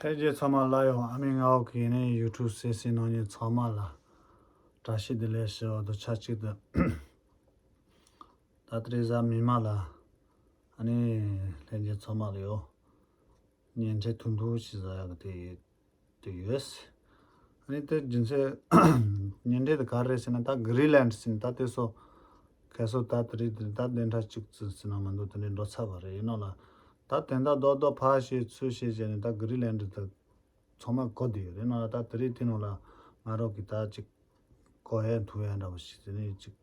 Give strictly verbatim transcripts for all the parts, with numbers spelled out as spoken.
ལྷན་རྒྱས་ཚང་མ་ལ་ཡང་ཨ་མའི་ངའོ་གི་ནས་ཡུ་ཊུབ་གསན་གཟིགས་གནང་མཁན་ཚང་མ་ལ་བཀྲ་ཤིས་བདེ་ལེགས་ཞུ་བ་དང་ཆབས་ཅིག་ཏུ། ད་ཏྲེ་ཟ་མི་མ་ལ་ཨ་ནི་ལྷན་རྒྱས་ཚང་མ་ལ་ཡང་བརྙན་འཕྲིན་ཐུང་ཐུང་ཞིག་བཟོ་ཡག་གི་དེ་ཡོད། དེ་ཡོད། ཨ་ནི་དེ་རྒྱུ་མཚན་བརྙན་འཕྲིན་དེ་ག་རེ་རེད་ཟེར་ན། ད་གྷི་རི་ལན་ཟེར་ན་ད་དེ་སོ་ཁ་སོ་ད་དེ་རིགས་དེ་ད་བདུན་ཕྲག་གཅིག་ཙམ་ཟིན་ན་མི་འདུག་དེ་འདྲའི་འགྲོ་ཚར་བ་རེད། ཡིན་ནོ་ལ་ད་དེ་འདྲ་རྡོག་རྡོག་ཕར་བཤད་ཚུར་བཤད་བྱས་ནས་ད་གྷི་རི་ལན་དེ་ཚང་མ་གོ་བསྡད་ཡོད་རེད། ཡིན་ནོ་ལ་ད་དེ་རིགས་དེ་ནང་ལ་ང་རང་གིས་ད་ཅིག་གོ་ཡ་ཐུབ་ཡ་འདྲ་པོ་ཞིག་དེ་ནས་ཅིག་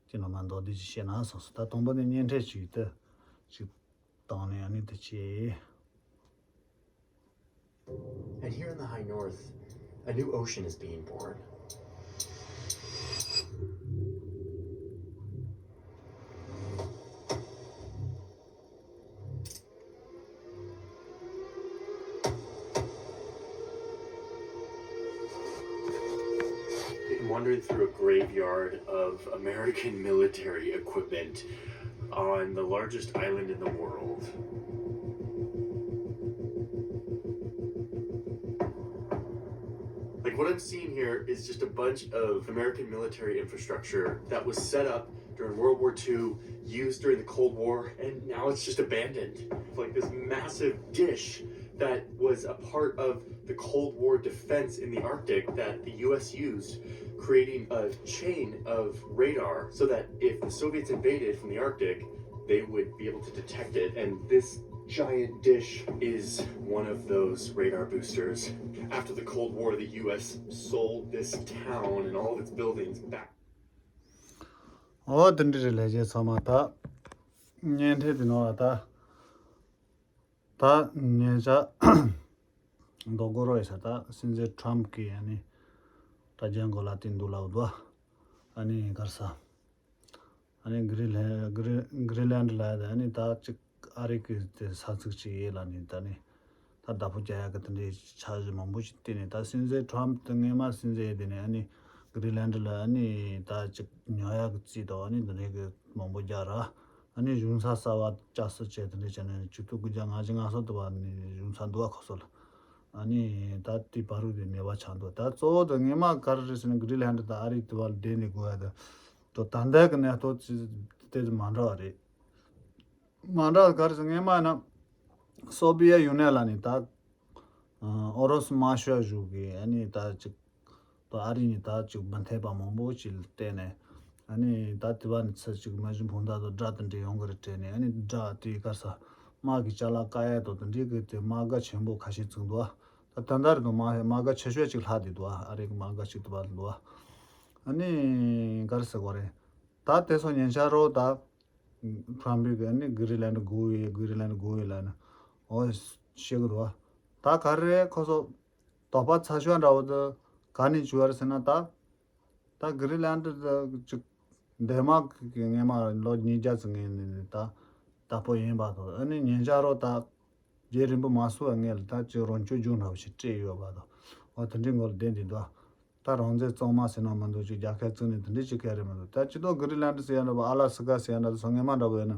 ཅིག་ནང་མ་མདོར་བསྡུས་ཅིག་བཤད་ན་བསམ་སོང་། ད་དང་པོ་ནས་བརྙན་འཕྲིན་ཞིག་ད་ཅིག་བཏང་ནས་ཨ་ནི་དེ་བྱས། And here in the high north, a new ocean is being born. I'm wandering through a graveyard of American military equipment on the largest island in the world. Like, what I'm seeing here is just a bunch of American military infrastructure that was set up during World War Two, used during the Cold War, and now it's just abandoned. Like this massive dish that was a part of the Cold War defense in the Arctic that the U S used, creating a chain of radar so that if the Soviets invaded from the Arctic, they would be able to detect it. And this giant dish is one of those radar boosters. After the Cold War, the U S sold this town and all of its buildings back. ཨོ་དེ་འདྲ་རེད། ལྷན་རྒྱས་ཚང་མ་ད་བརྙན་འཕྲིན་དེ་ནང་ལ་ད་ད་ཉེ་ཆར་མདོ་སྒོ་རོ་ཡི་ས་ད་སྲིད་འཛིན་ཁྲམ་གི་ཨ་ནི་དྲ་རྒྱའི་མགོ་ལ་བཏིང་འདུག་ལབ་འདུག་ཨ་ནི་ག་རེ་ཟ། ཨ་ནི་གྷི་རི་ལན་གྷི་རི་གྷི་རི་ལན་ཌི་ལ་ཡ་ཨ་ནི་ད་ཅིག་ཨ་རི་གི་དེ་ས་ཚིགས་ཅིག་ཡིན་ལབ་ནས་ད་ནི་ད་བདག་པོ་རྒྱག་ཡག་གི་དེ་འདྲའི་འཆར་གཞི་མང་པོ་ཞིག་བཏིང་ནས། ད་སྲིད་འཛིན་ཁྲམ་དེ་སྔོན་མ་སྲིད་འཛིན་ཡིན་དེ་ནས་ཨ་ནི་གྷི་རི་ལན་ཌི་ལ་ཨ་ནི་ད་ཅིག་ཉོ་ཡག་གི་རྩིས་དང་ཨ་ནི་དེ་འདྲའི་གི་མང་པོ་རྒྱག་ར། ཨ་ནི་གཞུང་ས་གསར་པ་བཅའ་སྲིད་བྱས་དེ་འདྲ་བྱས་ནས་ཆིག་སྟོང་དགུ་བརྒྱ་ལྔ་བཅུ་ང་གསུམ་དུ་བ་ནི་གཞུང་ས་འདུག་བ་ཁོ་ཚོ་ལ། ཨ་ནི་ད་དེ་བར་དུ་དེ་མེད་པ་ཆགས་འདུག་ད་གཙོ་བོ་དེ་སྔོན་མ་ག་རེ་རེད་ཟེར་ན་གྷི་རི་ལན་ཌི་དང་ཨ་རི་དེ་བར་ལ་བསྡད་ནས་དགོས་ཡ་དེ་དོ་ད་ལྟ་གི་གནས་སྟངས་ཅི་དེ་དེ་མ་འདྲ་བ་རེད། མ་འདྲ་བ་ག་རེ་ཟེར་སྔོན་མ་ན་སོ་བི་ཡེ་ཡུ་ནི་ཡན་ལ་ནི་ད་ཨོ་རོ་སི་མ་ཤོ་ཡ་བཞུགས་གི་ཨ་ནི་ད་ཅིག་ད་ཨ་རི་ནི་ད་ཅིག་མི་འཐད་པ་མང་པོ་ཅིག་བལྟས་ནས། ཨ་ནི་ད་དེ་བ་ནི་ཚེ་གཅིག་མ་གཞི་འཕུར་མདའ་དང་དགྲ་དེ་འདྲ་ཡོང་གི་རེད་དྲན་ནས། ཨ་ནི་དགྲ་དེའི་སྐར་ས་དམག་གི་ཅ་ལག་བཀག་ཡས་དང་དེ་འདྲའི་གི་དེ་དམག་སྒར་ཆེན་པོ་ཁ་ཤས་བཙུགས་འདུག་ད་ད་ལྟ་རེད་འདུག་དམག་དམག་སྒར་ཆེ་ཤོས་ཅིག་ལྷག་བསྡད་འདུག་ཨ་རི་གི་དམག་སྒར་ཅིག་དེ་བ་འདུག་ཨ་ནི་ག་རེ་ཟེར་དགོས་རེད། ད་དེ་ཚོ་ཉེ་ཆར་རོ་ད་ཁྲམ་པའི་གི་ཨ་ནི་གྷི་རི་ལན་ཌི་དགོས་ཡོད་གྷི་རི་ལན་ཌི་དགོས་ཡོད་ལབ་ནས་འོ་བཤད་གི་འདུག་ད་ག་རེ་ཁོ་ཚོ་དོགས་པ་ཚ་ཤོས་འདྲ་བོ་དེ་ག་ནས་བྱུང་བ་རེད་ཟེར་ན། ད་ད་གྷི་རི་ལན་ཌི་ད་ཅིག་ཌེན་མཱག་གི་སྔོན་མ་ལོ་ཉིས་བརྒྱ་ཙམ་སྔོན་ནས་ད་བདག་པོ་ཡིན་པ་དང་། ཨ་ནི་ཉེ་ཆར་རོ་ད་རྗེས་རིང་པོ་མ་སོང་བའི་སྔོན་ལ་ད་ཅིག་རང་སྐྱོང་ལྗོངས་འདྲ་བོ་ཞིག་སྤྲད་ཡོད་པ་དང་། འོ་དེ་འདྲའི་མགོ་ལ་བསྡད་འདི་འདུག་ད་རང་བཙན་གཙང་མ་ཟེར་ན་མི་འདུག་ཅིག་རྒྱལ་ཁབ་བཙུགས་ནས་དེ་འདྲའི་ཅིག་ག་རེ་མི་འདུག་ད་ཅི་ཐོག་གྷི་རི་ལན་ཌི་ཟེར་ཡ་འདྲ་བོ་ཨ་ལ་སི་ཀ་ཟེར་ཡ་འདྲ་བོ་སོ་སྔོན་མ་འདྲ་བོ་ཡིན་ན།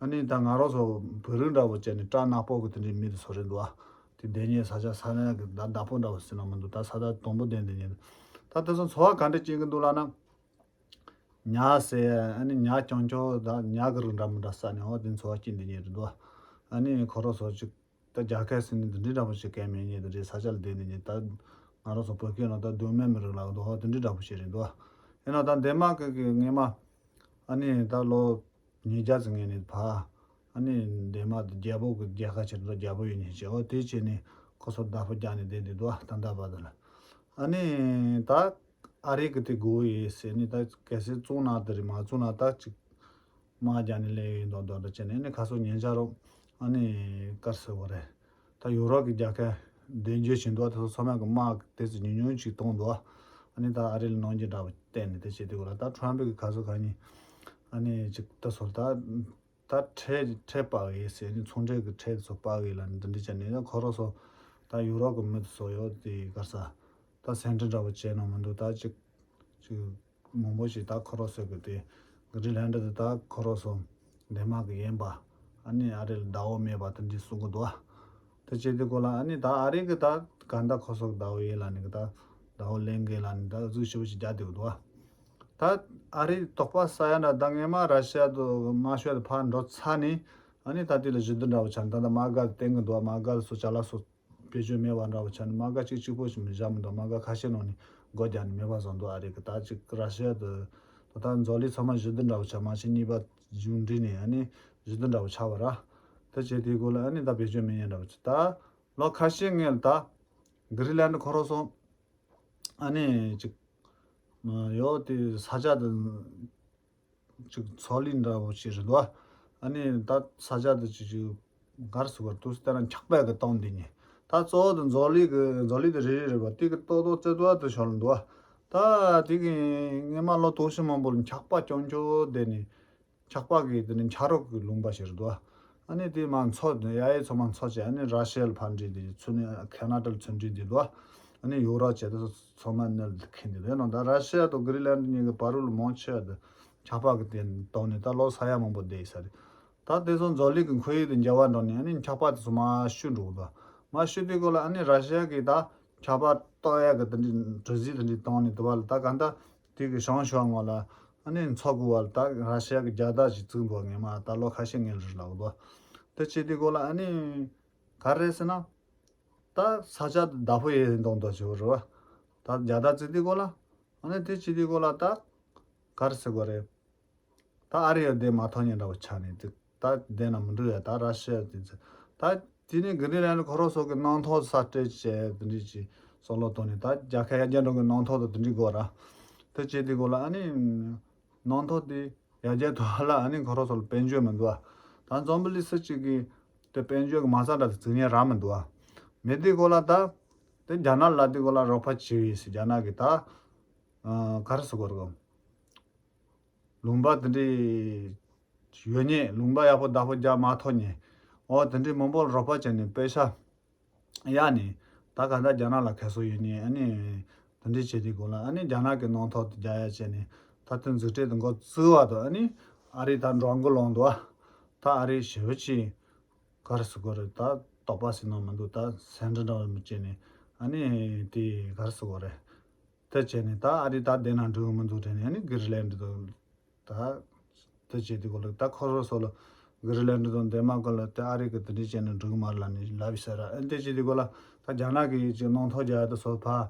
ཨ་ནི་ད་ང་རང་ཚོ་བོད་རིགས་འདྲ་བོ་བྱས་ནས་སྐྲ་ནག་པོ་གི་དེ་འདྲའི་མི་དེ་ཚོ་རེད་འདུག་ཨ། དེ་བསྡད་མཁན་ས་ཆ་ས་གནས་ཀྱི་ད་བདག་པོ་འདྲ་བོ་ཟེར་ན་མི་འདུག་ད་ས་ད་དང་པོ་བསྡད་འདི་ཉིད་ད་དེ་ཚོ་འཚོ་བ་ག་འདྲ་སྐྱེལ་གི་འདུག་ལབ་ན། ཉ་ཟེར་ཨ་ནི་ཉ་རྐྱང་རྐྱང་ད་ཉ་གི་རིགས་འདྲ་མི་འདྲ་ཟ་ནས་འོ་དེ་འཚོ་བ་སྐྱེལ་འདི་ཉིད་རེད་འདུག་ཨ་ནི་ཁོ་རང་ཚོ་ཅིག་ད་རྒྱལ་ཁབ་ཟེར་ནས་འདི་འདྲའི་འདྲ་པོ་ཞིག་གལ་མེད་ཉིད་དེ་འདྲའི་ས་ཆ་ལ་བསྡད་འདི་ཉིད་ད་ང་རང་ཚོ་བོད་སྐད་ནང་ད་གདོད་མའི་མི་རིགས་ལབ་འདུག་ཨ་དེ་འདྲའི་འདྲ་པོ་ཞིག་རེད་འདུག་ཨ་ཡིན་ན་ད་འདན་མ་གི་གི་སྔོན་མ། ཨ་ནི་ད་ལོ་ཉིས་བརྒྱ་ཙམ་སྔོན་ནས་ཕར་ཨ་ནི་འདན་མ་དེ་རྒྱལ་པོ་གི་རྒྱལ་ཁབ་ཆེད་དུ་རྒྱལ་པོ་ཡོད་ཉིན་བྱས་འོ་དེ་བྱས་ནས་ཁོ་ཚོ་བདག་པོ་རྒྱག་ནས་བསྡད་འདི་འདུག་ད་ལྟ་བར་དུ་ལ། ཨ་ནི་ད་ཨ་རི་གི་དེ་དགོས་ཡོད་ཟེར་ནས་ད་གལ་སྲིད་བཙུགས་ན་དེ་རེད། མ་བཙུགས་ན་ད་ཅིག་དམག་རྒྱག་ནས་སླེབས་ཡོད་མདོག་མདོག་འདྲ་བྱས་ནས་ཨ་ནི་ཁ་སང་ཉིན་ཞག་རོ་ཨ་ནི་གར་སོ་བ་རེད། ད་ཡུ་རོབ་ཀྱི་རྒྱལ་ཁབ་འདོན་རྒྱུ་བྱེད་འདུག་ད་ཚོ་ཚང་མ་གི་དམག་དེ་ཚོ་ཉུང་ཉུང་ཅིག་གཏོང་འདུག་ཨ་ནི་ད་ཨ་རི་ལ་གནང་རྒྱུ་འདྲ་བ་བསྟན་ནས་དེ་བྱེད་དུས་གོ་ལ་ད་ཁྲམ་པའི་གི་ཁ་སོ་ཁ་ཉིན་ཨ་ནི་ཅིག་ད་སོ་ད་ད་ཁྲལ་ཁྲལ་སྤར་གི་ཡིན་ཟེར་ནས་ཚོང་འབྲེལ་གི་ཁྲལ་ཚོ་སྤར་གི་ཡིན་ལ་འདི་འདྲ་བྱས་ནས་ད་ཁོ་རང་ཚོ་ད་ཡུ་རོབ་གི་མི་དེ་ཚོ་ཡོད་དེ་གར་ས་ད་སེམས་ཁྲལ་འདྲ་བ་བྱས་ན་མི་འདུག་ད་ཅིག་ཅིག་མང་པོ་ཞིག་ད་ཁོ་རང་ཚོ་གི་དེ་གྷི་རི་ལན་ཌི་དེ་ད་ཁོ་རང་ཚོ་འདན་མ་གི་ཡིན་པ་ཨ་ནི་ཨ་རི་ལ་ཟླ་བ་མེད་པ་དེ་འདྲ་གསུང་གི་འདུག་དེ་བྱེད་དུས་སྐོར་ལ་ཨ་ནི་ད་ཨ་རི་གི་ད་ག་འདྲ་ཁོ་ཚོ་ཟླ་བོ་ཡེ་ལ་ནི་གི་ད་ཟླ་བོ་ལེན་གི་ལ་ནི་ད་གཟུགས་ཞིབ་ཞིག་རྒྱག་དེ་འདུག་བ། ད་ཨ་རི་དོགས་པ་ཟ་ཡ་འདྲ་ད་ངས་མ་ར་ཤི་ཡ་དུ་མ་ཤོད་དུ་ཕར་འགྲོ་ཚར་ནི་ཨ་ནི་ད་དེ་ལ་ཞི་བདེ་འདྲ་བོ་ཆགས་ནི་ད་ད་མ་ག་བསྟན་གི་འདུག་བ། མ་ག་སོ་ཅ་ལག་སོ་བེད་སྤྱོད་མེད་པ་འདྲ་བོ་ཆགས་ནི་མ་ག་གཅིག་གཅིག་པོ་ཞིག་མི་བཞག་མི་འདུག་མ་ག་ཁ་ཤས་ནང་ནི་སྒོ་རྒྱག་ནི་མེད་པ་བཟོ་འདུག་ཨ་རི་གི་ད་ཅིག་ར་ཤི་ཡ་དུ་ད་ད་འཛོལ་ལི་ཚང་མ་ཞི་བདེ་འདྲ་བོ་ཆགས་མ་ཤི་གཉིས་པ་མཇུག་འགྲིལ་ནི་ཨ་ནི་ཞི་བདེ་འདྲ་བོ་ཆགས་པ་ར། ད་བྱེད་དུས་སྐོར་ལ་ཨ་ནི་ད་བེད་སྤྱོད་མི་ཉན་འདྲ་བོ་ཆགས་ད། ལོ་ཁ་ཤས་སྔོན་ད་གྷི་རི་ལན་ཁོ་རང་སོང་ཨ་ནི་ཅིག་ཡོད་དེ་ས་ཆ་དེ་ཅིག་མཚོ་གླིང་འདྲ་བོ་ཞིག་རེད་འདུག་ཨ་ནི་ད་ས་ཆ་དེ་ཅིག་ཅིག་གར་སུ་གར་དུས་ལྟར་འཁྱག་པ་གི་སྟོང་འདི་ཉིད་ད་གཙོ་བོ་དེ་འཛོལ་ལི་གི་འཛོལ་ལི་དེ་རེ་རེ་རེད་པ་དེ་གི་ཏོག་ཏོག་ཙེ་ཏོག་དེ་ཤོར་ལ་འདུག་ད་དེ་གི་སྔོན་མ་ལོ་དུ་ཞིག་མང་པོ་ལ་འཁྱག་པ་སྐྱོན་སྐྱོ་དེ་ནི། འཁྱག་པ་གི་དེ་ནི་འཁྱག་རོག་གི་ལུང་པ་ཞིག་རེད་འདུག་ཨ་ནི་དེ་མ་མཚོ་ཡ་ཡི་མཚོ་མ་མཚོ་བྱས་ཨ་ནི་ར་ཤི་ཡ་ལ་ཕར་འདྲེས་དེ་ཚུར་ནི་ཁེ་ན་ཌ་ལ་ཚུར་འདྲེས་དེ་འདུག་ཨ་ནི་ཡུ་རོབ་བྱས་དེ་མཚོ་མ་ནི་ལ་ཁེན་དེ་དེ་ནང་ད་ར་ཤི་ཡ་དང་གྷི་རི་ལན་ཌི་གཉིས་ཀྱི་བར་རུ་ལ་མང་ཆེ་བ་དེ་འཁྱག་པ་གི་དེ་བཏང་ནས་ད་ལོ་ས་ཡ་མང་པོ་བསྡད་ཡོད་ས་རེད། ད་དེ་ཚོ་འཛོལ་ལི་གི་ཁོར་ཡུག་དེ་འགྱུར་བ་འགྲོ་ནས་ཨ་ནི་འཁྱག་པ་དེ་ཚོ་མར་ཤུ་འགྲོ་གི་འདུག་མར་ཤུ་དུས་སྐོར་ལ་ཨ་ནི་ར་ཤི་ཡ་གི་ད་འཁྱག་པ་གཏོར་ཡ་གི་དེ་འདྲའི་གྲུ་གཟིངས་དེ་འདྲའི་བཏང་ནས་དུ་བ་ལ་ད་ག་ད། དེ་གི་བྱང་ཕྱོགས་ངོས་ལ་ཨ་ནི་མཚོ་གི་བར་ད་ར་ཤི་ཡ་གི་རྒྱལ་དར་ཞིག་བཙུགས་འདུག་ངས་མ་ད་ལོ་ཁ་ཤས་སྔོན་རེད་ལབ་འདུག་དེ་བྱེད་དུས་སྐོར་ལ་ཨ་ནི་ག་རེ་ཟེར་ན་ད་ས་ཆ་དེ་བདག་པོ་ཡེ་འདོང་འདོག་བྱེད་པ་རེད་བ། ད་རྒྱལ་དར་བཙུགས་དུས་སྐོར་ལ་ཨ་ནི་དེ་བྱེད་དུས་སྐོར་ལ་ད་ག་རེ་ཟེར་དགོས་རེད། ད་ཨ་རི་ཡ་བསྡད་མ་ཐག་ཉེ་འདྲ་བོ་ཆགས་ནས་དེ་ད་བསྡད་ན་མི་འགྲིག་ཡ་ད་ར་ཤི་ཡ་དེ་ཚོ་ད་དེ་ནས་གྷི་རི་ལན་ཌི་ཁོ་རང་ཚོ་གི་གནམ་ཐོག་ས་སྤྲད་བྱས་དེ་འདྲ་ཅིག་སོག་ལོ་ཐོག་ནས་ད་རྒྱལ་ཁབ་ཡར་རྒྱས་འགྲོ་གི་གནམ་ཐོག་དང་དེ་འདྲ་དགོས་ར། དེ་བྱས་དུས་སྐོར་ལ་ཨ་ནི་གནམ་ཐོག་དེ་ཡར་རྒྱས་ཐོག་ལ་ཨ་ནི་ཁོ་རང་ཚོ་ལ་དཔལ་འབྱོར་མི་འདུག་ཨ། ད་འཛམ་བུ་གླིང་སུ་གཅིག་གིས་དེ་དཔལ་འབྱོར་གི་མ་རྩ་འདྲ་དེ་བཙུགས་ཉན་རག་མི་འདུག་ཨ། མེད་དུས་སྐོར་ལ་ད་དེ་རྒྱ་ནག་ལ་དུས་སྐོར་ལ་རོགས་པ་བྱེད་ཡོད་ཟེར་རྒྱ་ནག་གི་ད་ག་རེ་ཟེར་དགོས་རེད་གོ། ལུང་པ་དེ་འདྲའི་ཡོད་ཉེ་ལུང་པ་ཡག་པོ་བདག་པོ་རྒྱག་མ་ཐོབ་ཉེ་འོ་དེ་འདྲའི་མང་པོ་རོགས་པ་བྱས་ནས་པེ་ཤ་གཡར་ནས་ད་ག་འདྲ་རྒྱ་ནག་ལ་ཁ་གསོ་ཡོད་ཉེ་ཨ་ནི་དེ་འདྲའི་བྱེད་དུས་སྐོར་ལ་ཨ་ནི་རྒྱ་ནག་གི་གནམ་ཐོག་ཏུ་རྒྱག་ཡ་བྱས་ནས་ད་དེ་འཛུགས་སྐྲུན་དེ་འགོ་བཙུགས་པ་དང་ཨ་ནི་ཨ་རི་ད་འགྲོ་འགོ་ལངས་འདུག་ཨ། ད་ཨ་རི་ཞེ་པོ་ཅིག་ག་རེ་ཟེར་དགོས་རེད་ད་དོགས་པ་ཟེར་ན་མི་འདུག་ད་སེམས་ཁྲལ་འདྲ་བ་མི་བྱེད་ནས་ཨ་ནི་དེ་ག་རེ་ཟེར་དགོས་རེད། དེ་བྱས་ནས་ད་ཨ་རི་ད་བསྡད་ན་འགྲིག་གི་མི་འདུག་དྲན་ནས་ཨ་ནི་གྷི་རི་ལན་ཌི་དང་ད་དེ་བྱེད་དུས་སྐོར་ལ་ད་ཁོ་རང་ཚོ་ལ་གྷི་རི་ལན་ཌི་དང་ལྡན་མ་ཀོ་ལ་དེ་ཨ་རི་གི་དེ་འདྲ་བྱས་ན་འགྲིག་གི་མ་རེད་ལབ་ནས་ལབ་ཡོད་ས་ར། ཨ་ནི་དེ་བྱེད་དུས་སྐོར་ལ་ད་རྒྱ་ནག་གི་ཅིག་གནམ་ཐོག་རྒྱག་ཡ་དེ་ཚོ་ཕར་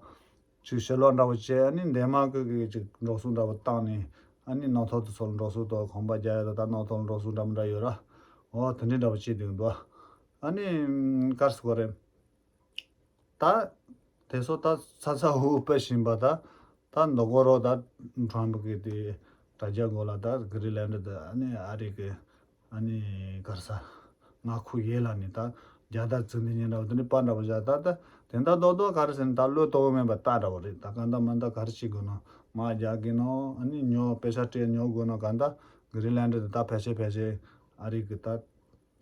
ཅིག་ཕྱིར་སློག་འདྲ་བོ་བྱས་ཨ་ནི་ལྡན་མ་ཀོ་གི་ཅིག་འགྲོ་སོང་འདྲ་བོ་བཏང་ནས་ཨ་ནི་གནམ་ཐོག་དེ་ཚོ་ལ་འགྲོ་སོང་དང་གོམ་པ་རྒྱག་ཡ་དང་ད་གནམ་ཐོག་ལ་འགྲོ་སོང་འདྲ་མི་འདྲ་ཡོད་ར། འོ་དེ་འདྲ་འདྲ་བོ་བྱེད་དུས་འདུག་ཨ་ནི་ག་རེ་ཟེར་དགོས་རེད། ད་དེ་ཚོ་ད་ཚ་ཚ་འུར་འུར་སྤེལ་བཞིན་པ་ད་ད་མདོ་སྐོར་རོ་ད་ཊམ་ཕ་གི་དེ་དྲ་རྒྱ་སྒོ་ལ་ད་གྷི་རི་ལན་ཌི་ད་ཨ་ནི་ཨ་རི་གི་ཨ་ནི་ག་རེ་ཟ་མངའ་ཁུལ་ཡེ་ལ་ནི་ད་རྒྱལ་དར་བཙུགས་ནས་ཉན་འདྲ་བོ་དེ་ནི་པར་འདྲ་བོ་བཞག་ད་ད་དེ་འདྲ་རྡོག་རྡོག་ག་རེ་ཟེར་ན་ད་བློ་གཏོང་མེད་པ་ལྟ་འདྲ་བོ་རེད། ད་གང་ལྟར་མ་ལྟར་ག་རེ་བྱེད་དགོས་ནོ་མ་རྒྱག་གི་ནོ་ཨ་ནི་ཉོ་པེ་ས་སྤྲད་ཉོ་དགོས་ནོ་གང་ལྟར་གྷི་རི་ལན་ཌི་དེ་ད་ཕལ་ཆེར་ཕལ་ཆེར་ཨ་རི་གི་ད།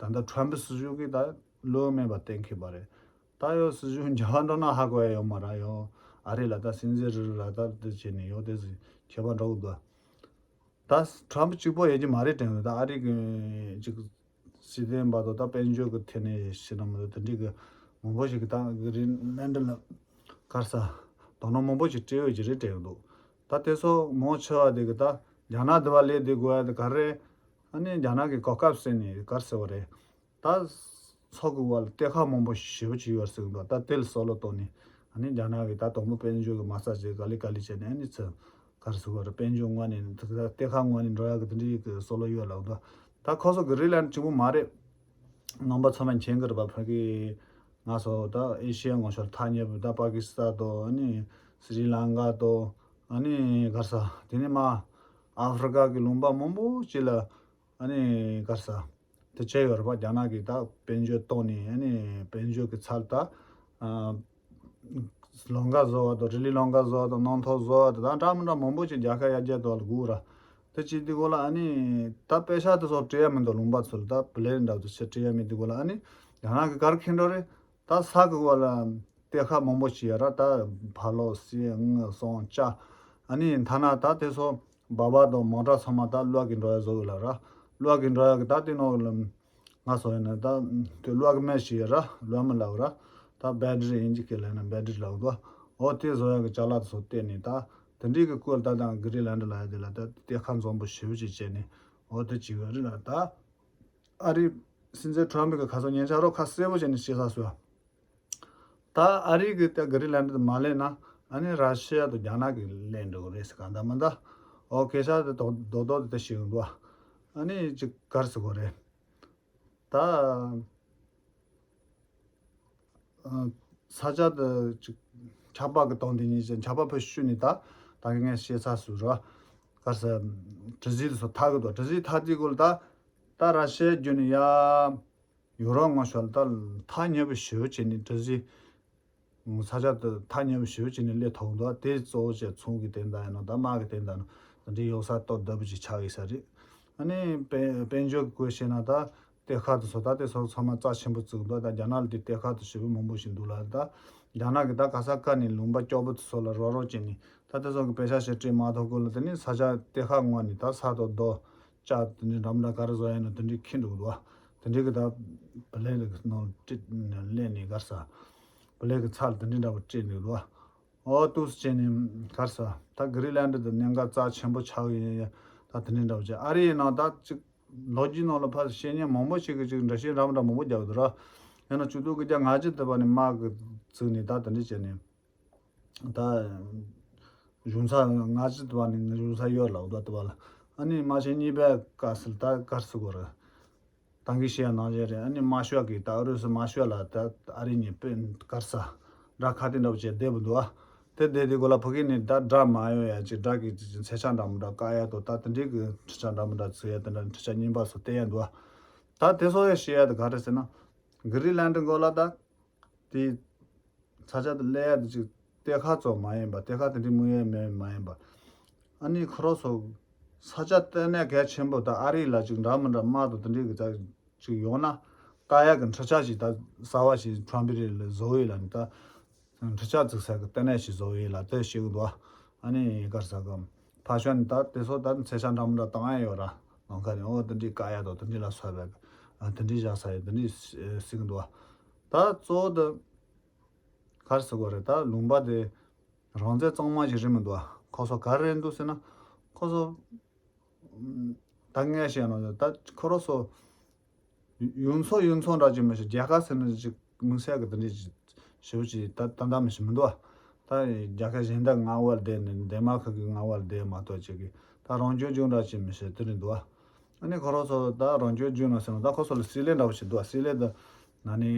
ད་ལྟ་ཊམ་ཕ་སྲིད་གཞུང་གིས་ད་བློ་མེད་པ་གཏན་འཁེལ་བ་རེད། ད་ཡོད་སྲིད་གཞུང་རྒྱ་བ་འགྲོ་ན་ཧ་གོ་ཡ་ཡོད་མ་རེད་ཡོད། ཨ་རི་ལ་ད་སྲིད་འཛིན་རེ་རེ་ལ་ད་དེ་བྱས་ནས་ཡོད་དེ་ཟིན་ཁྱད་པར་འགྲོ་གི་འདུག་ད་ཊམ་ཕ་གཅིག་པོ་ཡོད་ཀྱི་མ་རེད་དྲན་འདུག་ད་ཨ་རི་གི་ཅིག་སྲིད་དོན་བར་དུ་ད་དཔལ་འབྱོར་གི་ཐད་ནས་བཤད་ན་མི་འདུག་དེ་འདྲའི་གི་མང་པོ་ཞིག་གི་ད་གྷི་རི་ལན་ཌི་ལ་ག་རེ་ཟ་དོ་སྣང་མང་པོ་ཞིག་སྤྲད་ཡོད་ཀྱི་རེད་དྲན་འདུག་ད་དེ་ཚོ་མང་ཆེ་བ་དེ་གི་ད་རྒྱ་ནག་དེ་བ་ལས་དེ་དགོས་ཡ་དེ་ག་རེ་ཨ་ནི་རྒྱ་ནག་གི་གོ་སྐབས་ཟེར་ནས་ག་རེ་ཟེར་བ་རེད། ད་མཚོ་གི་བར་གཏེར་ཁ་མང་པོ་ཞེ་པོ་ཅིག་ཡོད་ཟེར་གི་འདུག་ད་དེ་ལ་སོགས་ལོ་གཏོང་ནས་ཨ་ནི་རྒྱ་ནག་གི་ད་དང་པོ་དཔལ་འབྱོར་གི་མ་རྩ་ཅིག་ག་ལེ་ག་ལེ་བྱས་ནས་ཨ་ནི་ཚོ་ག་རེ་ཟེར་བ་རེད། དཔལ་འབྱོར་དངོས་ནས་གཏེར་ཁ་དངོས་ནས་འགྲོ་ཡག་གི་དེ་འདྲའི་གི་སོགས་ལོ་ཡོད་ལབ་འདུག་ད་ཁོ་ཚོ་གི་རི་ལན་གཅིག་པུ་མ་རེད། རྣམ་པ་ཚང་མ་མཁྱེན་གི་རེད་པ། ཕ་གི་ང་ཚོ་ད་ཨེ་ཤི་ཡ་ངོ་ཤོར་ཐག་ཉེ་པོ་ད་པ་ཀི་སི་ཐན་དང་ཨ་ནི་སི་རི་ལང་ཀ་དང་ཨ་ནི་ག་རེ་ཟ་དེ་ནས་མ་ཨ་ཧྥི་རི་ཀ་གི་ལུང་པ་མང་པོ་ཅིག་ལ། ཨ་ནི་ག་རེ་ཟ། དེ་བྱས་ཡོད་རེད་པ། རྒྱ་ནག་གིས་ད་དཔལ་འབྱོར་གཏོང་ནས་ཨ་ནི་དཔལ་འབྱོར་གྱི་ཚད་ད། ཨ། ལམ་ཁ་བཟོ་བ་དང་རི་ལི་ལམ་ཁ་བཟོ་བ་དང་གནམ་ཐོག་བཟོ་བ་དང་ད་འདྲ་མི་འདྲ་མང་པོ་ཞིག་རྒྱལ་ཁབ་ཡར་རྒྱས་གཏོང་བ་ལ་སྒུག་ར། དེ་བྱེད་དུས་སྐོར་ལ་ཨ་ནི་ད་པེ་ཤ་དེ་ཚོ་སྤྲད་ཡ་མི་འདུག་ལུང་པ་ཚོ་ལ་ད་པི་ལེན་འདྲ་བོ་དེ་ཕྱིར་སྤྲད་ཡ་མེད་དུས་སྐོར་ལ་ཨ་ནི་རྒྱ་ནག་གིས་ག་རེ་འཁྱེར་འགྲོ་རེད། ད་ས་གི་བར་ལ་གཏེར་ཁ་མང་པོ་ཞིག་ཡོད་ར། ད་ཕ་ལོ་སི་ཨང་སོང་ཅ་ཨ་ནི་ཐ་ན་ད་དེ་ཚོ་སྦག་སྦག་དང་མོ་ཊ་ཚང་མ་ད་གློག་གིས་འགྲོ་ཡ་བཟོ་གི་ལ་ར། གློག་གིས་འགྲོ་ཡ་གི་ད་དེ་ནང་ལ་ ང་ཚོ་ཡིན་ན་ད་དེ་གློག་མེ་ཞིག་ཡོད་ར། གློག་མེ་ལབ་ར། ད་བེ་ཊི་རི་ཨིན་ཇི་སྐད་ལ་ན་བེ་ཊི་རི་ལབ་འདུག་འོ་དེ་བཟོ་ཡག་གི་ཅ་ལག་དེ་ཚོ་བལྟས་ནས་ད་དེ་འདྲའི་གི་སྐོར་ད་དང་གྷི་རི་ལན་ཌི་ལབ་ཡག་དེ་ལ་ད་གཏེར་ཁ་འཛོམས་པོ་ཞེ་པོ་ཅིག་བྱས་ནས་འོ་དེ་བྱེད་ཀྱི་ཡོད་རེད་ལ། ད་ཨ་རི་སྲིད་འཛིན་ཊརམ་པ་གི་ཁ་སང་ཉེ་ཆར་རོ་ཁ་གསལ་པོ་བྱས་ནས་བཤད་ས་སོ། ད་ཨ་རི་གི་ད་གྷི་རི་ལན་ཌི་དེ་མ་ལེན་ན་ཨ་ནི་ར་ཤི་ཡ་དང་རྒྱ་ནག་གི་ལེན་འགྲོ་གི་རེད་ཟེར། གང་ལྟར་མ་ལྟར་འོ་སྐད་ཆ་དེ་རྡོག་རྡོག་རྡོག་དེ་ད་བཤད་ཀྱི་འདུག་ཨ་ནི་ཅིག་ག་རེ་ཟེར་དགོས་རེད། ད་ཨ་ས་ཆ་དེ་ཅིག་ཆར་པ་གི་སྟེང་དེ་ཉིད་ཅིག་ཆར་པ་ཕར་བཤུས་ནས་ད་ད་གིན་ངས་བཤད་ཚར་སོང་ར། ག་རེ་ཟེར། གྲུ་གཟིངས་དེ་ཚོ་ཐག་གི་འདུག་གྲུ་གཟིངས་ཐག་དེའི་སྐོར་ལ་ད་ད་ར་ཤི་ཡ་བརྒྱུད་ནས་ཡ། ཡུ་རོབ་ངོས་ཕྱོགས་ལ་ད་ཐག་ཉེ་པོ་ཞེ་པོ་བྱས་ནས་གྲུ་གཟིངས་ས་ཆ་དེ་ཐག་ཉེ་པོ་ཞེ་པོ་བྱས་ནས་སླེབས་ཐུབ་འདུག་དེ་གཙོ་བོ་བྱས་ཚོང་གི་དོན་དག་ཡིན་ནམ་ད་དམག་གི་དོན་དག་ཡིན་ནམ་དེ་འདྲའི་ཡོང་ས་སྟབས་བདེ་པོ་ཅིག་ཆགས་ཡོད་ས་རེད། ཨ་ནི་དཔལ་དཔལ་འབྱོར་གྱི་སྐོར་བཤད་ན་ད་གཏེར་ཁ་དེ་ཚོ་ད་དེ་ཚོ་ཚང་མ་རྩ་ཆེན་པོ་བརྩི་གི་འདུག་ད་རྒྱ་ནག་ལ་དེ་གཏེར་ཁ་དེ་ཞེ་པོ་མང་པོ་ཞིག་འདུག་ལ། ད་རྒྱ་ནག་གིས་ད་ག་ས་ག་ནས་ལུང་པ་སྐྱོ་པོ་དེ་ཚོ་ལ་རོགས་རོགས་བྱས་ནས་ད་དེ་ཚོ་གི་པེ་ཤག་ཞིག་སྤྲད་མ་ཐུབ་གོང་ལ་དེ་ནས་ས་ཆ་གཏེར་ཁ་ངོས་ནས་ད་ས་དང་རྡོ་ལྕགས་དེ་འདྲའི་འདྲ་མི་འདྲ་ག་རེ་བཟོ་ཡ་ཡིན་ན་དེ་འདྲའི་འཁྱེར་འགྲོ་གི་འདུག་དེ་འདྲའི་གི་ད་བུ་ལོན་གི་ནང་སྤྲད་ནས་ལེན་ནས་ག་རེ་ཟ། བུ་ལོན་གི་ཚད་ལ་དེ་འདྲའི་འདྲ་པོ་སྤྲད་འགྲོ་གི་འདུག་འོ་འདུག་སེ་བྱས་ནས་ག་རེ་ཟ། ད་གྷི་རི་ལན་ཌི་དེ་གནད་འགག་རྩ་ཆེན་པོ་ཆགས་ཡོད་ཡ། ད་དེ་འདྲའི་འདྲ་པོ་བྱས་ཨ་རི་ཡི་ནང་ད་ཅིག་ལོ་རྒྱུས་ནང་ལ་ཕར་བཤད་མཁན་མང་པོ་ཞིག་གིས་ཅིག་འགྲེལ་བཤད་འདྲ་མི་འདྲ་མང་པོ་རྒྱག་གི་འདུག་ར། ཡང་ན་བཅུ་དྲུག་གི་རྒྱ་ལྔ་བཅུ་དེ་བ་ནས་དམག་གི་བཙུགས་ནས་ད་དེ་འདྲ་བྱས་ནས། ད་གཞུང་ཚབ་ལྔ་བཅུ་དེ་བ་ནས་གཞུང་ཚབ་ཡོད་ལ་འོ་ད་དེ་བ་ལ། ཨ་ནི་དམག་ཆེན་གཉིས་པའི་སྐབས་སུ་ད་ག་རེ་ཟེར་དགོས་རེད། ད་གིན་བཤད་ཡ་ནང་བཞིན་རེད། ཨ་ནི་དམར་ཤོག་གིས་ད་ཨུ་རུ་སུ་དམར་ཤོག་ལ་ད་ཨ་རི་གཉིས་དཔེ་ག་རེ་ཟ། དགྲ་ཁ་གཏད་འདྲ་པོ་བྱས་བསྡད་པ་འདུག་ཨ། དེ་བསྡད་དུས་སྒང་ལ་ཕ་གི་ནས་ད་དགྲ་མ་ཡོང་ཡ་ཅིག་དགྲ་གི་ཅིག་ཅིག་མཚོན་ཆ་འདྲ་མི་འདྲ་བཀག་ཡ་དང་ད་དེ་འདྲའི་གི་འཕྲུལ་ཆས་འདྲ་མི་འདྲ་བཙུགས་ཡ་དེ་འདྲ་འཕྲུལ་ཆས་རྙིང་པ་ཚོ་བསྟན་ཡ་འདུག་ཨ། ད་དེ་ཚོ་ཡ་བཤད་ཡ་དེ་ག་རེ་ཟེར་ན། གྷི་རི་ལན་ཌི་སྐོར་ལ་ད། དེ་ས་ཆ་དེ་སླེབས་ཡ་དེ་ཅིག་གཏེར་ཁ་ཙམ་མ་ཡིན་པ། གཏེར་ཁ་དེ་འདྲའི་དམིགས་ཡུལ་མེད་མ་ཡིན་པ། ཨ་ནི་ཁོ་རང་ཚོ་ས་ཆ་གཏེར་ནས་གལ་ཆེན་པོ་ད་ཨ་རི་ལ་ཅིག་འདྲ་མི་འདྲ་དམག་དང་དེ་འདྲའི་གི་ད་ཅིག་ཡོང་ན་བཀག་ཡ་གི་འཕྲུལ་ཆས་ཞིག་ད་གསར་པ་ཞིག་ཁྲོམ་བུ་རེ་ལ་བཟོ་ཡོད་ལ་ནི་ད་འཕྲུལ་ཆས་བཙུགས་ས་གི་ལྟེ་གནས་ཤིག་བཟོ་ཡོད་ལ་དེ་ཤེས་གི་འདུག་ཨ་ནི་ག་རེ་ཟ་གི་ཕར་ཕྱོགས་ནས་ད་དེ་ཚོ་ད་མཚོན་ཆ་འདྲ་མི་འདྲ་བཏང་ཡ་ཡོད་ར། ནང་ཁ་ནས་ཨོ་དེ་འདྲའི་བཀག་ཡ་དང་དེ་འདྲའི་ལ་སོགས་པའི་དེ་འདྲའི་བཞག་ས་ཡོད་དེ་འདྲའི་ཟེར་གི་འདུག་ད་གཙོ་བོ་དེ་ག་རེ་ཟེར་དགོས་རེད། ད་ལུང་པ་དེ་རང་བཙན་གཙང་མ་ཞིག་རེད་མི་འདུག་ཁོ་ཚོ་ག་རེ་རེད་འདུག་ཟེར་ན། ཁོ་ཚོ་ད་ངས་བཤད་ནོ་ད་ཁོ་རང་ཚོ་ཡུལ་ཚོ་ཡུལ་ཚོ་འདྲ་ཅིག་མི་ཤེས། རྒྱལ་ཁབ་ཟེར་ན་ཅིག་དམིགས་བསལ་གི་དེ་འདྲ་ཅིག་ཞེ་པོ་ཅིག་ད་ད་ལྟ་མི་ཤེས་མི་འདུག་ད་རྒྱལ་ཁབ་གཞན་དག་མངའ་འོག་ལ་བསྡད་ནས་ཌེན་མཱར་ཁི་གི་མངའ་འོག་ལ་བསྡད་མ་གཏོགས་ཅིག་གི་ད་རང་སྐྱོང་ལྗོངས་འདྲ་ཅིག་མི་ཤེས་དེ་རེད་འདུག་ཨ་ནི་ཁོ་རང་ཚོ་ད་རང་སྐྱོང་ལྗོངས་ནང་ཟེར་ན་ད་ཁོ་ཚོ་ལ་སྲིད་བློན་འདྲ་པོ་ཞིག་འདུག་སྲིད་བློན་དེ་ན་ནི་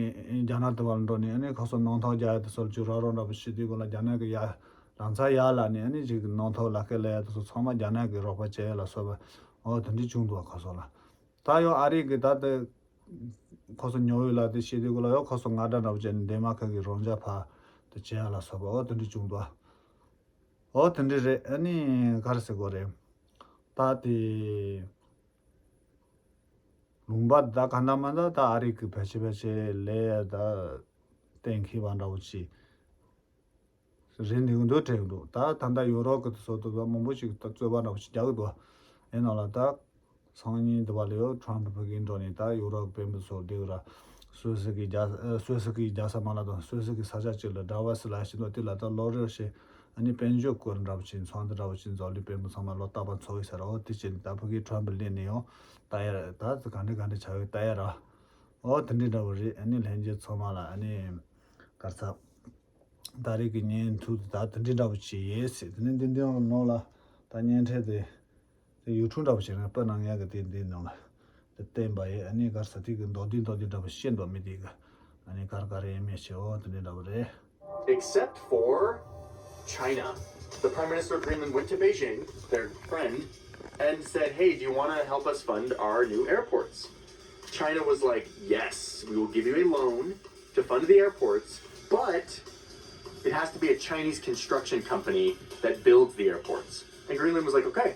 རྒྱ་ནག་དེ་བར་འགྲོ་ནས་ཨ་ནི་ཁོ་ཚོ་གནམ་ཐང་རྒྱག་ཡ་དེ་ཚོ་ལ་ཅིག་རོགས་རམ་འདྲ་པོ་ཞིག་དུས་སྒང་ལ་རྒྱ་ནག་གི་ཡ་རང་ཚ་ཡར་ལ་ནི་ཨ་ནི་ཅིག་གནམ་ཐང་ལག་ཁྱེར་ལ་ཡ་དེ་ཚོ་ཚང་མ་རྒྱ་ནག་གི་རོགས་པ་བྱེད་ཡ་ལ་སོགས་པ་འོ་དེ་འདྲ་བྱུང་འདུག་ཁོ་ཚོ་ལ། ད་ཡོ་ཨ་རི་གི་ད་དེ་ཁོ་ཚོ་ཉོ་ཡོད་ལ་དེ་ཤེས་དུས་སྒང་ལ་ཡོ་ཁོ་ཚོ་ང་འདྲ་འདྲ་པོ་བྱས་ནས་ཌེན་མཱར་ཁི་གི་རང་འཇགས་ཕར་དེ་བྱེད་ཡ་ལ་སོགས་པ་འོ་དེ་འདྲ་བྱུང་འདུག་འོ་དེ་འདྲ་རེད། ཨ་ནི་ག་རེ་ཟེར་དགོས་རེད། ད་དེ། ལུང་པ་ད་ག་འདྲ་མ་འདྲ་ད་ཨ་རི་གི་ཕལ་ཆེར་ཕལ་ཆེར་ལས་ད་གཏན་འཁེལ་བ་འདྲ་པོ་ཅིག་རེད་འདུག་འདུག་དྲན་འདུག་ད་ད་ལྟ་ཡུ་རོབ་ཀྱི་སོ་ཏོ་ད་མང་པོ་ཞིག་ད་རྩོད་པ་འདྲ་པོ་ཞིག་རྒྱག་གི་འདུག་ཡིན་ནའང་ལ་ད་སང་ཉིན་དུ་བ་ལ་ཡོད་ཊརམ་ཕ་གིར་འགྲོ་ནས་ད་ཡུ་རོབ་དཔོན་པོ་ཚོ་བསྡད་ར། སུད་སི་གི་རྒྱལ་སུད་སི་གི་རྒྱལ་ས་མ་ལ་དང་སུད་སི་གི་ས་ཆ་གཅིག་ལ་ཌ་བ་སི་ལ་ཞིག་འདུག་དེ་ལ་ད་ལོ་རེ་བཞིན། ཨ་ནི་དཔལ་འབྱོར་སྐོར་འདྲ་པོ་ཅིག་ཚོང་དེ་འདྲ་པོ་ཅིག་འཛོམས་ལས་དཔོན་པོ་ཚང་མ་ལོ་རྟག་པར་འཚོགས་ཡོད་ས་རེད། འོ་དེ་བྱས་ནས་ད་ཕ་གིའི་ཊརམ་པ་སླེབས་ནས་ཡང་ལྟ་ཡ་རེད། ད་ག་འདྲ་ག་འདྲ་བྱ་ཡོད་ལྟ་ཡ་ར། འོ་དེ་འདྲ་འདྲ་པོ་རེད། ཨ་ནི་ལྷན་རྒྱས་ཚང་མ་ལ་ཨ་ནི་གར་ཚ་ད་རེས་ཀྱི་བརྙན་ཐུང་དེ་ད་དེ་འདྲ་འདྲ་པོ་ཅིག་ཡིན་ཟེར། དེ་ནས་འདི་འདི་ནང་ལ་ད་བརྙན་འཕྲིན་དེ་དེ་ཡུ་ཊུབ་འདྲ་པོ་ཞིག་རེད། དཔེ་གནང་ཡ་གི་དེ་འདི་ནང་ལ། དེ་བསྟན་པ་ཡིན། ཨ་ནི་གར་ས་དེ་གི་མདོར་བསྡུས་མདོར་བསྡུས་འདྲ་པོ་བཤད་མདོག་མི་དེ་གི། ཨ་ནི་གར་གར་ཡིན་མེད་ཤེས། འོ་དེ་འདྲ་འདྲ་པོ་རེད། Except for China. The Prime Minister of Greenland went to Beijing, their friend, and said, "Hey, do you want to help us fund our new airports?" China was like, "Yes, we will give you a loan to fund the airports, but it has to be a Chinese construction company that builds the airports." And Greenland was like, "Okay,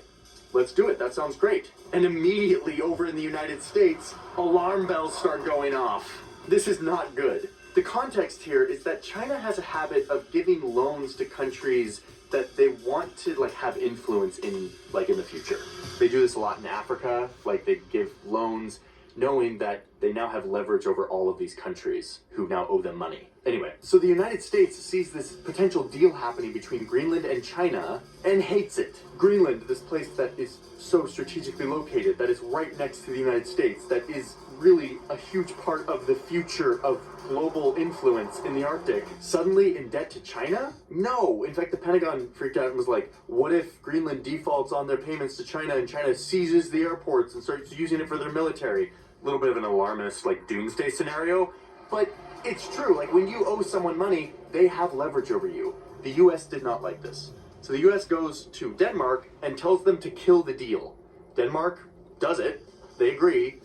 let's do it. That sounds great." And immediately over in the United States, alarm bells start going off. This is not good. The context here is that China has a habit of giving loans to countries that they want to, like, have influence in, like, in the future. They do this a lot in Africa. Like, they give loans knowing that they now have leverage over all of these countries who now owe them money. Anyway, so the United States sees this potential deal happening between Greenland and China and hates it. Greenland, this place that is so strategically located, that is right next to the United States, that is really a huge part of the future of global influence in the Arctic, suddenly in debt to China? No! In fact, the Pentagon freaked out and was like, what if Greenland defaults on their payments to China and China seizes the airports and starts using it for their military? A little bit of an alarmist, like, doomsday scenario, but it's true. Like, when you owe someone money, they have leverage over you. The U S did not like this. So the U S goes to Denmark and tells them to kill the deal. Denmark does it, they agree,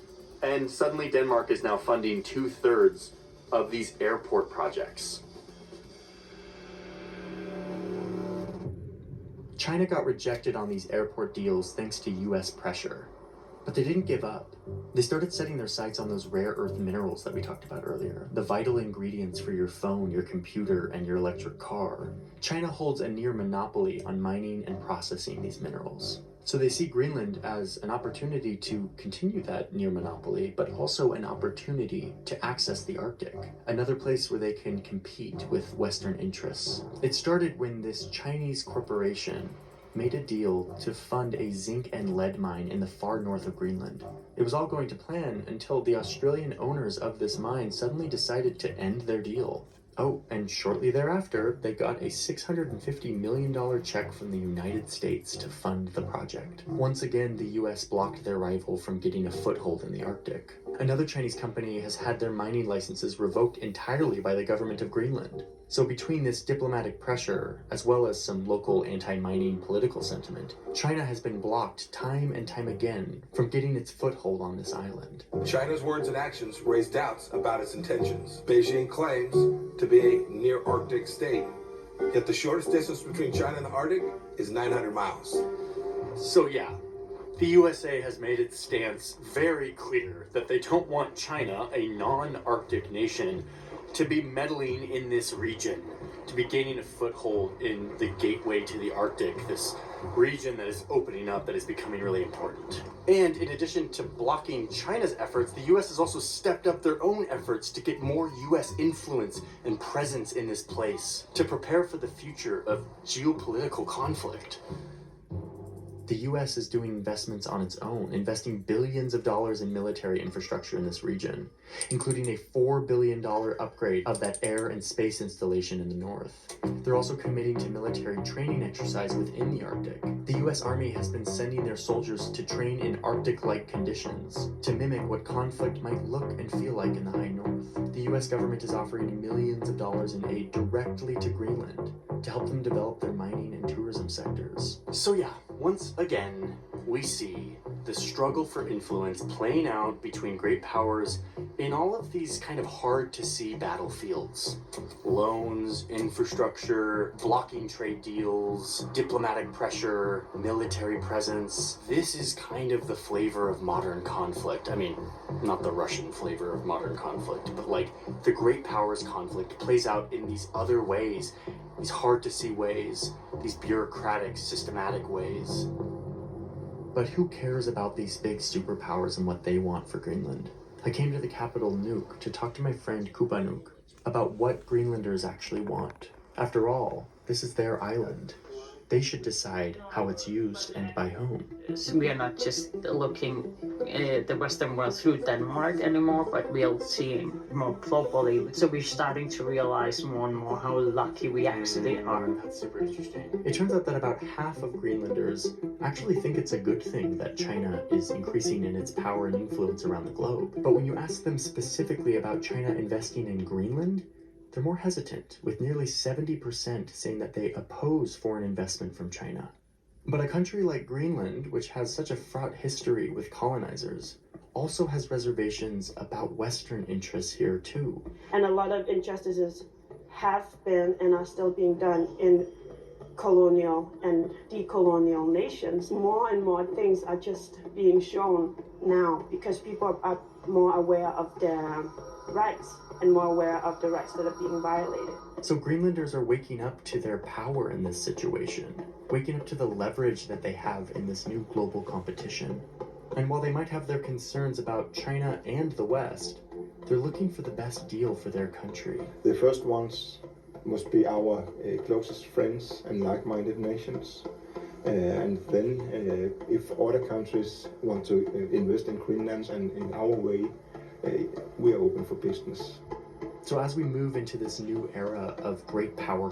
and suddenly Denmark is now funding two thirds of these airport projects. China got rejected on these airport deals thanks to U S pressure. But they didn't give up. They started setting their sights on those rare earth minerals that we talked about earlier, the vital ingredients for your phone, your computer, and your electric car. China holds a near monopoly on mining and processing these minerals. So they see Greenland as an opportunity to continue that near monopoly, but also an opportunity to access the Arctic, another place where they can compete with Western interests. It started when this Chinese corporation made a deal to fund a zinc and lead mine in the far north of Greenland. It was all going to plan until the Australian owners of this mine suddenly decided to end their deal. Oh, and shortly thereafter, they got a six hundred fifty million dollar check from the United States to fund the project. Once again, the U S blocked their rival from getting a foothold in the Arctic. Another Chinese company has had their mining licenses revoked entirely by the government of Greenland. So, between this diplomatic pressure, as well as some local anti mining political sentiment, China has been blocked time and time again from getting its foothold on this island. China's words and actions raise doubts about its intentions. Beijing claims to be a near Arctic state, yet the shortest distance between China and the Arctic is nine hundred miles. So, yeah, the U S A has made its stance very clear that they don't want China, a non Arctic nation, to be meddling in this region, to be gaining a foothold in the gateway to the Arctic, this region that is opening up, that is becoming really important. And in addition to blocking China's efforts, the U S has also stepped up their own efforts to get more U S influence and presence in this place to prepare for the future of geopolitical conflict. The U S is doing investments on its own, investing billions of dollars in military infrastructure in this region, including a four billion dollar upgrade of that air and space installation in the north. They're also committing to military training exercise within the Arctic. The U S Army has been sending their soldiers to train in Arctic like conditions to mimic what conflict might look and feel like in the high north. The U S government is offering millions of dollars in aid directly to Greenland to help them develop their mining and tourism sectors. So, yeah, once again, we see the struggle for influence playing out between great powers in all of these kind of hard to see battlefields. Loans, infrastructure, blocking trade deals, diplomatic pressure, military presence. This is kind of the flavor of modern conflict. I mean, not the Russian flavor of modern conflict, but, like, the great powers conflict plays out in these other ways, these hard to see ways, these bureaucratic, systematic ways. But who cares about these big superpowers and what they want for Greenland? I came to the capital, Nuuk, to talk to my friend Kupanuk about what Greenlanders actually want. After all, this is their island. They should decide how it's used and by whom. We are not just looking uh, the Western world through Denmark anymore, but we are seeing more globally. So we're starting to realize more and more how lucky we actually are. That's super interesting. It turns out that about half of Greenlanders actually think it's a good thing that China is increasing in its power and influence around the globe. But when you ask them specifically about China investing in Greenland, they're more hesitant, with nearly seventy percent saying that they oppose foreign investment from China. But a country like Greenland, which has such a fraught history with colonizers, also has reservations about Western interests here too. And a lot of injustices have been and are still being done in colonial and decolonial nations. More and more things are just being shown now because people are more aware of their rights and more aware of the rights that are being violated. So Greenlanders are waking up to their power in this situation, waking up to the leverage that they have in this new global competition. And while they might have their concerns about China and the West, they're looking for the best deal for their country. The first ones must be our uh, closest friends and like minded nations. Uh, and then, uh, if other countries want to uh, invest in Greenland and in our way, uh, we are open for business. So, as we move into this new era of great power